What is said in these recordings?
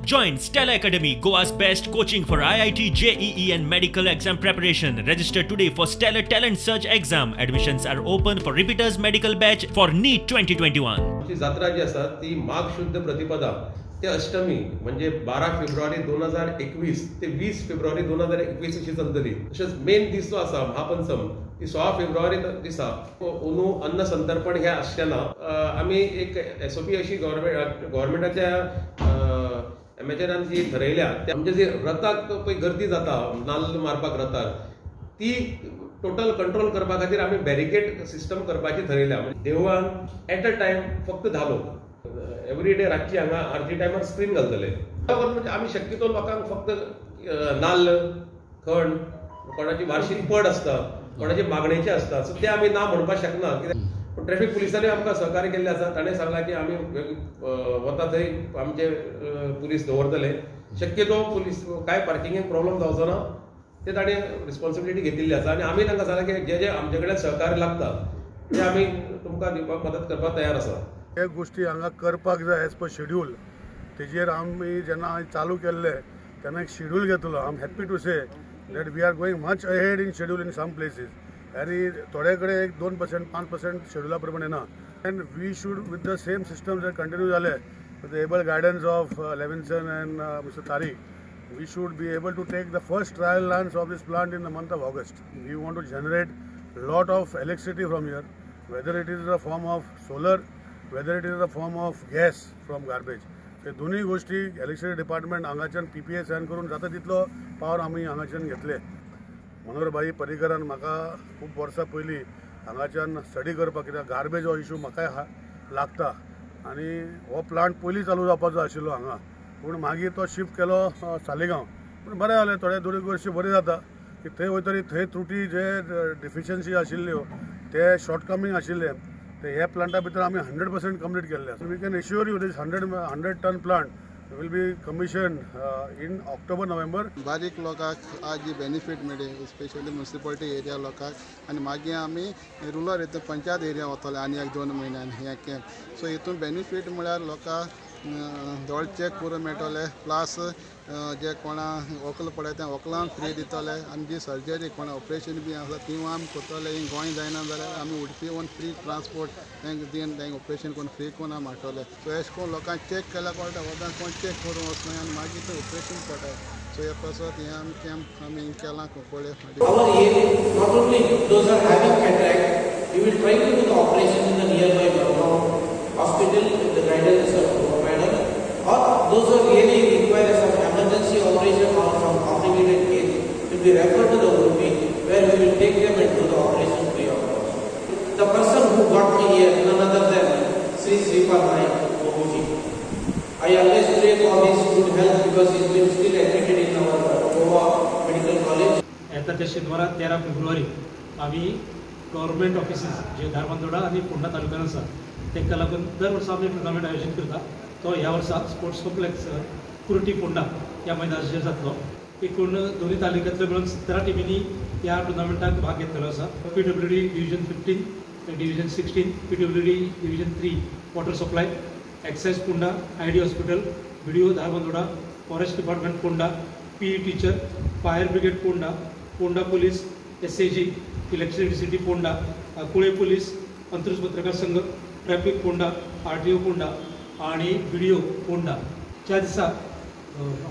Join Stellar Academy, Goa's best coaching for IIT, JEE and medical exam preparation. Register today for Stellar Talent Search exam. Admissions are open for repeaters medical batch for NEET 2021. आमची जात्रा जी आसा ती माघ शुद्ध प्रतिपदा ते अष्टमी म्हणजे 12 फेब्रुवारी 2021 ते 20 फेब्रुवारी 2021 अशी चलतली. तशेंच मेन दीस जो आसा महापंचम ती 16 फेब्रुवारी दिसा अंदू अन्न संतर्पण हे आसचें ना. आमी एक एसओपी अशी गव्हर्मेंटाच्या एमएचआरान जी थरयल्या ते आमचे जे रथाक पळय गर्दी जाता नाल्ल मारपाक रथार ती टोटल कंट्रोल करपा खातीर आमी बॅरिकेड सिस्टम करपाची थरयल्या. देवळान एट अ टायम फक्त 10 लोक एवरी डे रातची हांगा आरती टायमार स्क्रीन घालतले. म्हणजे आमी शक्यतो लोकांक फक्त नाल्ल खण कोणाची वार्षिक पड आसता कोणाची मागणेची आसता सो ते आमी ना म्हणपाक शकना. कित्याक पूण ट्रॅफिक पुलिसांनी आमकां सहकार्य केल्लें आसा. ताणें सांगलां की आमी वता थंय आमचे पुलीस दवरतले. शक्यतो पुलीस कांय पार्किंगेक प्रॉब्लम जावचो ना ते ताणें रिस्पॉन्सिबिलिटी घेतिल्ली आसा आनी आमी तांकां सांगलां की जे जे आमचे कडेन सहकार्य लागता ते आमी तुमकां दिवपाक मदत करपाक तयार आसा. हे गोष्टी हांगा करपाक जाय एज पर शेड्यूल. तेजेर आमी जेन्ना चालू केल्ले तेन्ना एक शेड्यूल घेतलो. I am happy to say that we are going much ahead in schedule in some places आनी थोडे कडेन एक 2% 5% शेड्युला प्रमाणे ना. And we should with the same system जर कंटिन्यू जाले with the able guidance of Levinson and Mister Tariq we should be able to take the first trial runs of this plant in the month of August. We want to generate lot of electricity from here, whether it is the form of solar, whether it is the form of gas from garbage. ते दोन्ही गोष्टी electricity department हांगाच्यान PPA sign करून जाता तितलो power आमी हांगाच्यान घेतले. मनोहरभाई पर्रीकरान म्हाका खूब वर्सां पयलीं हांगाच्यान स्टडी करपाक कित्याक गार्बेज हो इशू म्हाकाय लागता आनी हो प्लांट पयलीं चालू जावपाचो आशिल्लो हांगा, पूण मागीर तो शिफ्ट केलो सालिगांव. पूण बरें जालें, थोडे दोन गोष्टी बऱ्यो जाता की थंय वयतरी थंय त्रुटी जे डिफिशन्सी आशिल्ल्यो ते शॉर्टकमिंग आशिल्ले ते ह्या प्लांटा भितर आमी 100% कंप्लीट केल्ले. We can assure you this 100 ton plant will be commission in October November. बारीक लोकांक आज जी बेनिफीट मेळ्ळी स्पेशली म्युनिसिपालिटी एरिया लोकांक आनी मागीर आमी रुरल हितून पंचायत एरिया वतले आनी एक 2 म्हयन्यान हें कॅम्प. सो हितून बेनिफीट म्हळ्यार लोकांक दोळे चॅक करूंक मेळटले, प्लस जे कोणा वखल पडटा तें वखलां फ्री दितले आनी जी सर्जरी कोणा ऑपरेशन बी आसा ती आमी करतले. हिंग गोंय जायना जाल्यार आमी उडपी वचून फ्री ट्रान्सपोर्ट तांकां दिवन तांकां ऑपरेशन करून फ्री करून आमी हाडटले. सो अशें करून लोकांक चॅक केल्यार कळटा वदां कोण चॅक करूंक वचना आनी मागीर तें ऑपरेशन पडटा. सो हे पासत हें आमी कॅम्प आमी हिंग केलां पळय. Our aim is not only those are having cataract, we will try to do the operation in the nearby hospital with the guidance of madam, or those who really require some emergency operation or some complicated case will be referred to the Udupi where we will take them and do the operation free of cost. The person who got me here, none other than Sri Sripad Naik Babuji. I always pray for his good health because he has been still admitted in our Goa Medical College. येता त्या शेनवारा 13 फेब्रुवारी आमी government offices जे धारबांदोडा आनी फोंडा तालुक्यान आसा ताका लागून दर वर्सा आमी टुर्नामेंट आयोजीत करता. तो ह्या वर्सा स्पोर्ट्स कॉम्प्लेक्स कुर्टी फोंडा ह्या मैदानाचेर जातलो. एकूण दोनूय तालुक्यांतले मेळून 17 टिमींनी ह्या टुर्नामेंटाक भाग घेतलेलो आसा. PWD division 15, division 16, PWD division 3 water supply, excise Ponda, ID hospital, BDO Dharbandora, forest department Ponda, PE teacher, fire brigade Ponda, Ponda police, SAG, electricity Ponda, Kulem police, Antruz Patrakar Sangh, traffic Ponda, RTO Ponda आणि BDO Ponda. ज्या दिसा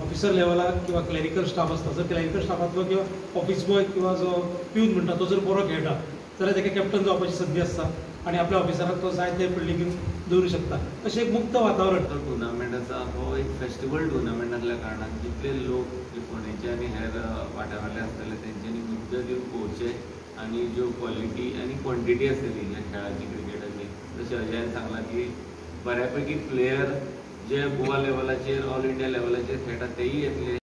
officer लेवलाक किंवा clerical staff आसता, जर clerical स्टाफांतलो किंवा office boy किंवा जो peon म्हणटा तो जर बरो खेळटा जाल्यार ताका कॅप्टन जावपाची संदी आसता आनी आपल्या ऑफिसराक तो जाय ते फिल्डिंगेन दवरूं शकता. अशें एक मुक्त वातावरण. तो टुर्नामेंट आसा हो एक फेस्टिवल टुर्नामेंट आसल्या कारणान जितले लोक फोंडेचे आनी हेर वाठारांतले आसतले तेंच्यांनी मुद्दे दिवन पळोवचे आनी ज्यो क्वॉलिटी आनी क्वॉन्टिटी आसतली ह्या खेळाची क्रिकेटाची, जशें अजयान सांगलां की बऱ्यापैकी प्लेयर जे गोवा लेवलाचेर ऑल इंडिया लेवलाचेर खेळटा तेय येतले.